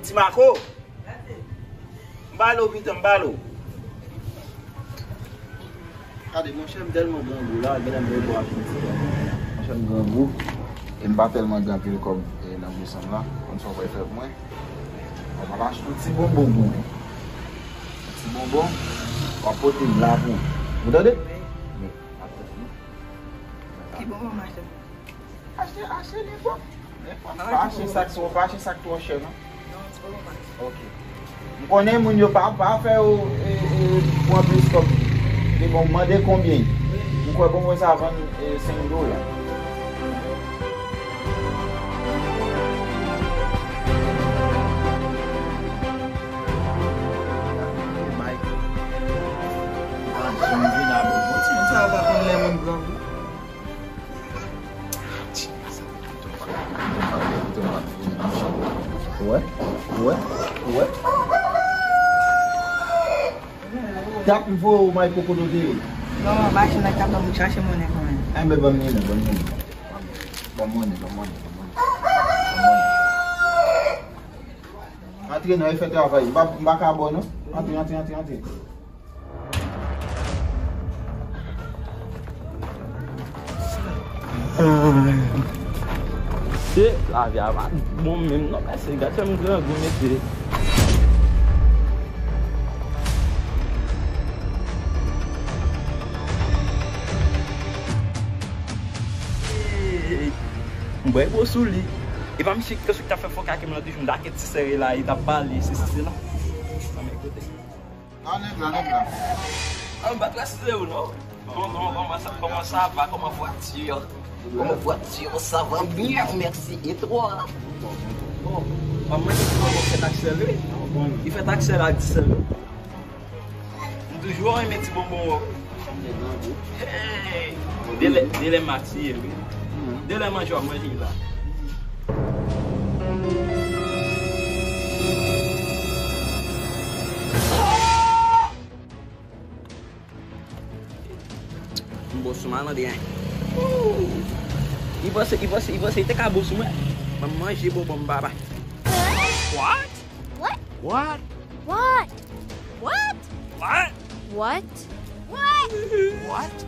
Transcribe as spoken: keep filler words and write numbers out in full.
Ti Mako! M ba l ou pito, m ba l ou. Gade, monchè, m tèlman grangou la, genlè m dwe bwè anpil ti kòb. Monchè, m grangou, e m pa tèlman gen anpil kòb, e, nan bouch mwen la, konn sa w pral fè pou mwen. Ou pral achte yon ti bonbon pou mwen. Yon ti bonbon, w ap pote l la pou ou. Ou tande? Wi, m ap tann ou. Ki bonbon m achte? Achte, achte nenpòt. Nenpòt. Pa achte sa k twò, pa achte sa k twò chè, non. Non, ti bonbon m achte. Ok. M konnen moun yo pa, pa fè yo, e, e, pran plis kòb. Men bon, mande konbyen. M kwè bonbon sa vann, e, senk dola. Mike. Bon, ti moun sa yo pa konn lè moun grangou. Wè, wè, wè. Tap m voye w may kokodo te ye. Non, machin nan k ap ban m chache monnen kanmenm. Enben, ban m monnen, ban m monnen. Ban m monnen, ban m monnen, ban m monnen. Ban m monnen. Antre non, e fè travay. M pa, m pa ka ba w non. Antre, antre, antre, antre. Se lavi a pa bon menm non, mesye, gad jan m grangou mesye. M bwè gwo sou li. E pa misye ki te sou ki t ap fè fòk ak m lan toujou, m ta ket ti sere la, e t ap pale, se si se la. Nan men kote. Ah, nèg la, nèg la. Ah, m pa trase ou non. Bon, bon, kòman sa, kòman sa va? Kòman vwati? Kòman vwati? Ça va bien, merci. Et toi? Bon, bon, bon. Bon, mwen, se bon, bon, fè taksèl, wi. Li fè taksèl ak disèl. M toujou renmen ti bonbon yo. Hey! De lè, de lè m atiye, wi. De lè manje w ap manje la. M bon sou malandren. Li panse, li panse, li panse li te ka bon sou mwen. Mwen manje bonbon m papa. What? What? What? What? What? What? What? What? What?